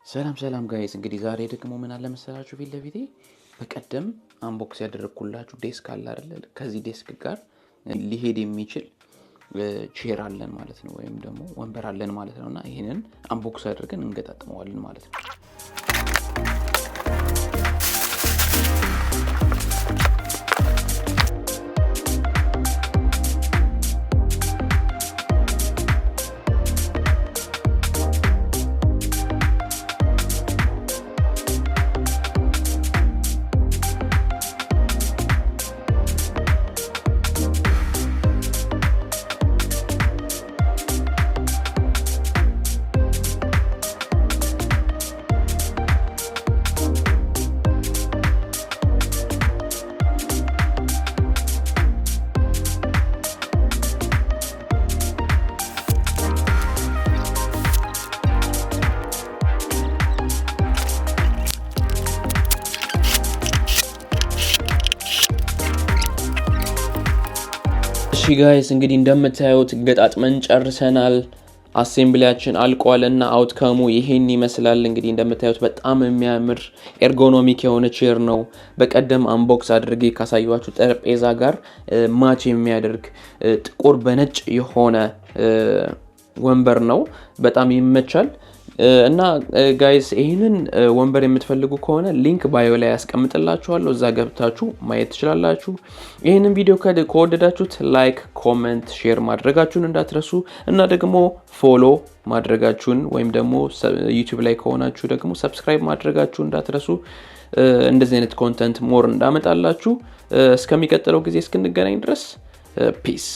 ሰላም ሰላም guys፣ እንግዲህ ዛሬ ደግሞ ምን አለ መሰላችሁ፣ ፊት ለፊቴ በቀደም unbox ያደረግኩላችሁ desk አለ አይደለ? ከዚህ desk ጋር ሊሄድ የሚችል chair አለን ማለት ነው፣ ወይም ደግሞ ወንበር አለን ማለት ነው። እና ይህንን unbox አድርገን እንገጣጥመዋለን ማለት ነው። እሺ guys፣ እንግዲህ እንደምታዩት ገጣጥመን ጨርሰናል። Assembly ያችን አልቋል እና outcome ኡ ይሄን ይመስላል። እንግዲህ እንደምታዩት በጣም የሚያምር ergonomic የሆነ chair ነው። በቀደም unbox አድርጌ ካሳየኋችሁ ጠረጴዛ ጋር match የሚያደርግ ጥቁር በነጭ የሆነ ወንበር ነው። በጣም ይመቻል። እና guys፣ ይህንን ወንበር የምትፈልጉ ከሆነ link bio ላይ ያስቀምጥላችኋለሁ። እዛ ገብታችሁ ማየት ትችላላችሁ። ይህንን ቪዲዮ ከወደዳችሁት like፣ comment፣ share ማድረጋችሁን እንዳትረሱ እና ደግሞ follow ማድረጋችሁን ወይም ደግሞ YouTube ላይ ከሆናችሁ ደግሞ subscribe ማድረጋችሁን እንዳትረሱ። እንደዚህ አይነት content more እንዳመጣላችሁ። እስከሚቀጥለው ጊዜ እስክንገናኝ ድረስ peace።